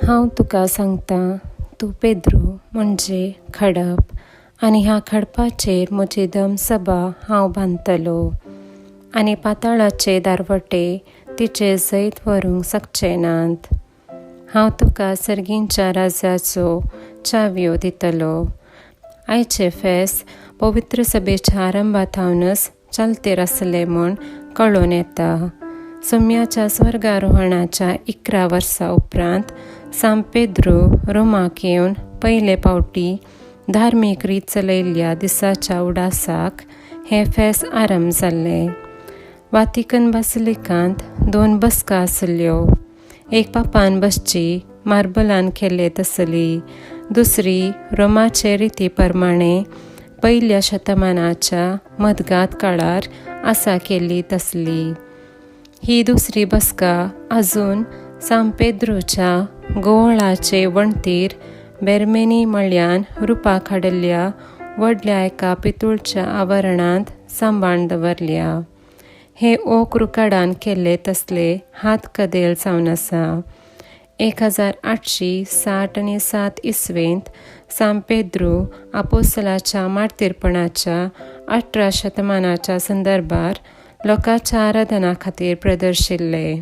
हांव तुका सांगतां, तूं पेद्रू म्हणजे खडप, आनी ह्या खडपाचेर म्हजी धर्मसभा हांव बांदतलो, आनी पाताळाचे दारवटे तिचे जैत व्हरूंक शकचे नात. हांव तुका सर्गींच्या राज्याचो चावयो दितलो. आयचे फेस्त पवित्र सभेच्या आरंभा थावनच चलतेर आसले म्हूण कळोन येता. सोम्याच्या स्वर्गारोहणाच्या 11 वर्सां उपरांत सांत पेद्रू रोमाक येवन पयले पावटी धार्मीक रीत चलयल्ल्या दिसाच्या उडासाक हें फेस्त आरंभ जाल्लें. वातिकन बासिलिकांत 2 बसका आसल्यो. एक पापान बसची मार्बलान केल्ले तसली, दुसरी रोमाचे रिती प्रमाणे पयल्या शतमानाच्या मदगात काळार आसा केल्ली तसली. ही दुसरी बसका अजून सांत पेद्रूच्या गोवळाचे वणतीर बेर्मेनी म्हळ्यान रुपाक हाडिल्ल्या व्हडल्या एका पितूळच्या आवरणांत सांबाळून दवरल्या. हे ओक रुकाडान केल्ले तसले हात कदेल जावन आसा. 1867 इस्वेंत सांत पेद्रू आपोस्तलाच्या मार्तीरपणाच्या 18 शतमानाच्या संदर्भार लोकांच्या आराधना खातीर प्रदर्शिल्ले.